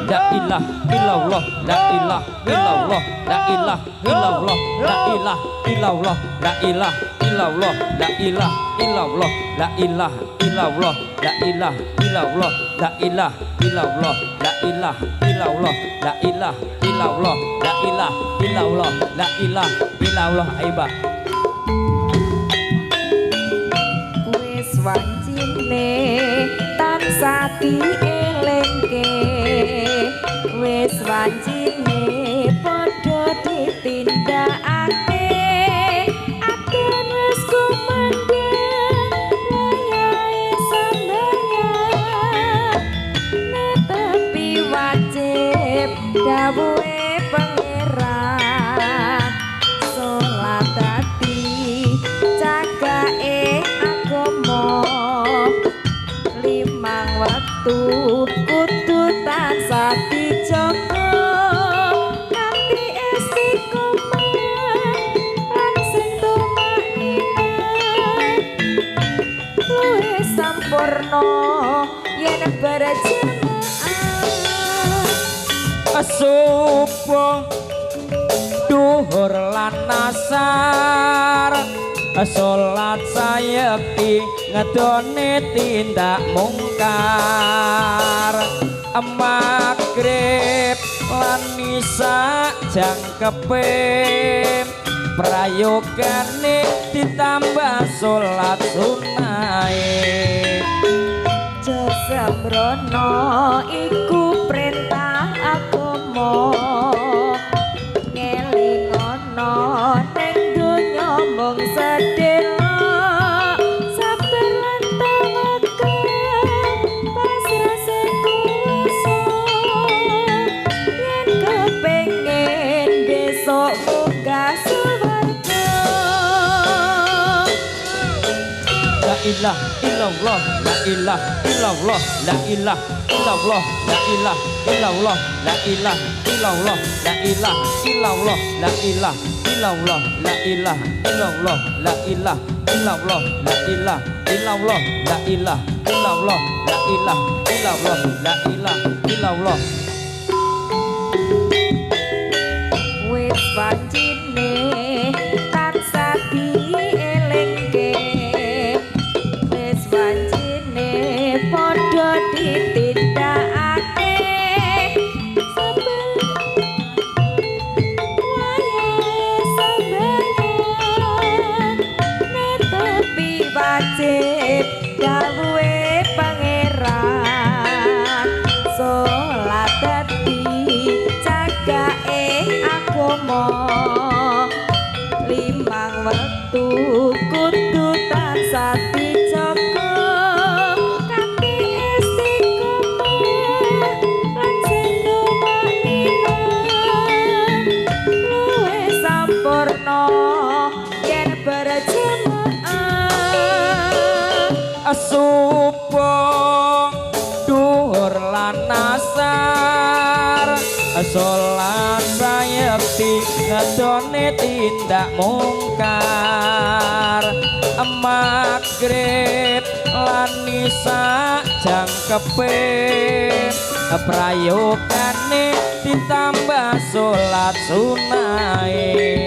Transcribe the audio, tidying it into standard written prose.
La ilaha illallah, la ilaha illallah, la ilaha illallah, la ilaha illallah, la ilaha illallah, la ilaha illallah, la ilaha illallah, la ilaha illallah, la ilaha illallah, la ilaha illallah, la ilaha illallah, la ilaha illallah, la ilaha illallah. Ayo, Mbak. Wis wancine tansah dielingke, wis wancine padha ditindakake, adan wis kumandhang wayahe sembahyang, netepi wajib dawuhe Pangeran, salat dadi cagake agama, limang wektu kudu tansah dijaga, kanthi istiqomah lan sing tumakninah, luwih sampurna yen berjamaah. Subuh, duhur lan asar, salat sayekti ngedone tindak mungkar, magrib lan isya jangkepe, prayogane ditambah salat sunahe. Aja sembrono iku perintah agama, ngelingono ning donya mung sedhela, sabar lan tawakal pasrah sing kuwasa, yen kepengin besok munggah swarga. La ilaha illallah, la ilaha illallah, la ilaha illallah, la ilaha illallah, la ilaha illallah, la ilaha illallah, la ilaha illallah, la ilaha illallah, la ilaha illallah, la ilaha illallah, la ilaha illallah, la ilaha illallah, la ilaha illallah. Wis wancine tansah dielingke, wis wancine padha ditindakake, saben wayahe sembahyang, netepi wajib dawuhe Pangeran, salat dadi cagake agama, limang wektu kudu tansah dijaga, kanthi istiqomah lan sing tumakninah, luwih sampurna yen berjamaah. Subuh, duhur lan asar, salat sayekti ngedone tindak mungkar, magrib lan isya jangkepe, prayogane ditambah salat sunahe.